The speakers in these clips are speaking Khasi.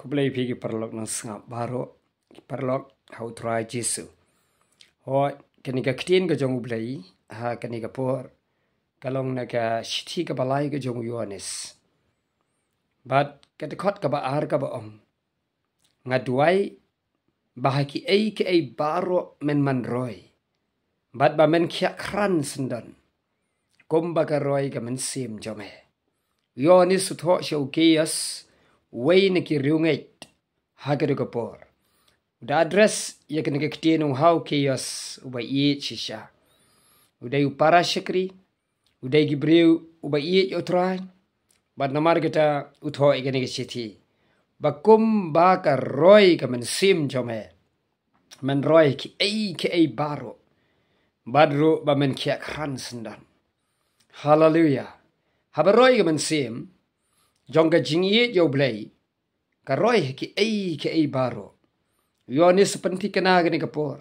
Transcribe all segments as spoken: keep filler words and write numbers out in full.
Khublei phi ki paralok nongshun baroh, ki paralok ha u Trai Jisu. Hooid, kane ka ktien ka jong u Blei ha kane ka por ka long na ka shithi kaba lai ka jong u Ïoannis. Bad ka dkhot kaba ar kaba ong, nga duwai ba ha kiei kiei baroh men man roi, bad ba men khiah krat syndon kumba ka roi ka mynsiem jong me. U Ïoannis u thoh sha u Gaios, uwei na ki riewngeit ha kata ka por. U da address ïa kane ka ktien u ha u Gaios uba ïeit shisha. U dei u para shakri, u dei ki briew uba ïeit ïa u Trai. Bad namar kata u thoh ïa kane ka shithi, ba kumba ka roi ka mynsiem jong me, men roi kiei kiei baroh, bad ruh ba men khiah krat syndon. Haleluia. Haba roi ka mynsiem jong ka jingïeit ïa u Blei, ka roi ha kiei kiei baroh. U Ïoannis u pynthikna kane ka por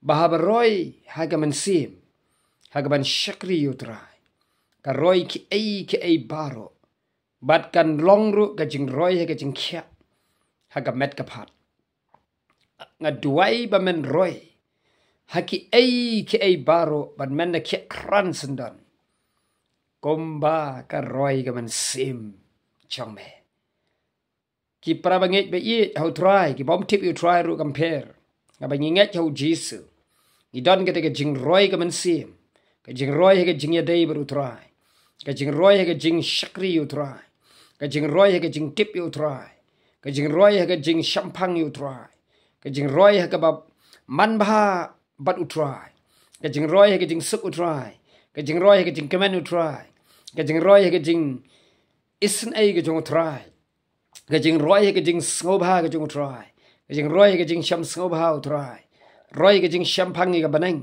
ba haba roi ha ka mynsiem, ha kaban shakri ïa u Trai, ka roi kiei kiei baroh. Bad kan long ruh ka jingroi ha ka jingkhiah ha ka met ka phad. Nga duwai ba men roi ha kiei kiei baroh, bad men da khiah krat syndon kumba ka roi ka mynsiem jong me. Ki para bangeit ba ïeit ha u Trai, ki bym tip ïa u Trai ruh kam pher. Haba ngi ngeit ha u Jisu, ngi don kata ka jingroi ka mynsiem, ka jingroi ha ka jingïadei bad u Trai, ka jingroi ha ka jingshakri ïa u Trai, ka jingroi ha ka jingtip ïa u Trai, ka jingroi ha ka jingshemphang ïa u Trai, ka jingroi ha kaba manbha bad u Trai, ka jingroi ha ka jingsuk u Trai, ka jingroi ha ka jingkmen u Trai, ka jingroi ha ka jingisynei ka jong u Trai, ka jingroi ha ka jingsngewbha ka jong u Trai, ka jingroi ha ka jingshem sngewbha u Trai, roi ka jingshemphang ïa ka bneng,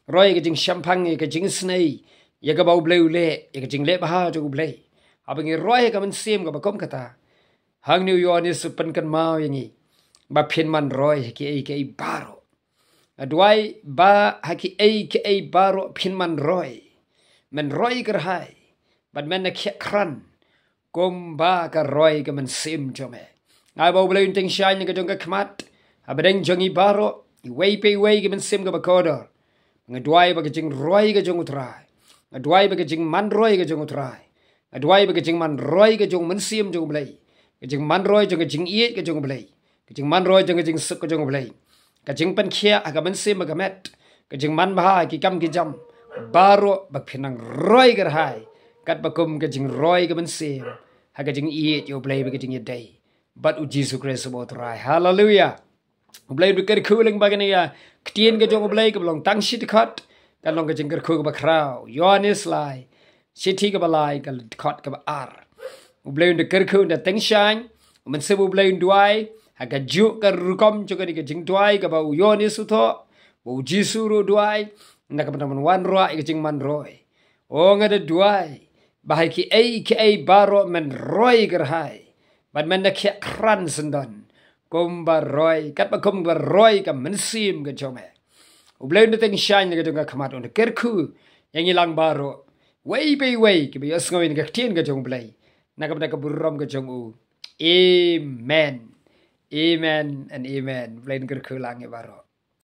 roi ka jingshemphang ïa ka jingisynei ïa kaba u Blei u leh, ïa ka jingleh bha jong u Blei. Haba ngi roi ha ka mynsiem kaba kum kata, hangne u Ïoannis u pynkynmaw ïa ngi ba phin man roi ha kiei kiei baroh. Nga duwai ba ha kiei kiei baroh phin man roi, men roi kyrhai, bad men da khiah krat kumba ka roi ka mynsiem jong me. Nga ai ba u Blei un tyngshaiñ na ka jong ka khmat ha pdeng jong ngi baroh, iwei pa iwei ka mynsiem kaba kordor. Nga duwai ba ka jingroi ka jong u Trai, nga duwai ba ka jingman roi ka jong u Trai, nga duwai ba ka jingman roi ka jong u Mynsiem jong u Blei, ka jingman roi jong ka jingïeit ka jong u Blei, ka jingman roi jong ka jingsuk ka jong u Blei, ka jingpynkhiah ha ka mynsiem bad ka met, ka jingmanbha ha ki kam ki jam baroh, ba phin nang roi kyrhai katba kum ka jingroi ka mynsiem ha ka jingïeit ïa u Blei bad ka jingïadei bad u Jisu Khrist uba u Trai. Haleluia. U Blei un da kyrkhu lyngba kane ka ktien ka jong u Blei kaba long tang shi dkhot, kan long ka jingkyrkhu kaba khraw. Ïoannis lai, shithi kaba lai, ka dkhot kaba ar. U Blei un da kyrkhu, un da tyngshaiñ, u Mynsiem u Blei un duwai ha kajuh ka rukom jong kane ka jingduwai kaba u Ïoannis u thoh, ba u Jisu ruh u duwai, na ka bynta ban wanrah ïa ka jingman roi. O nga da duwai ba ha kiei kiei baroh men roi kyrhai, bad men da khiah krat syndon kumba roi, katba kumba roi ka mynsiem ka jong me. U Blei un da tyngshaiñ na ka jong ka khmat, un da kyrkhu ïa ngi lang baroh, iwei pa iwei kiba ïohsngew ïa ka ktien ka jong u Blei, na ka bynta ka burom ka jong u. Amen. Amen and amen. U Blei un kyrkhu lang ïa baroh.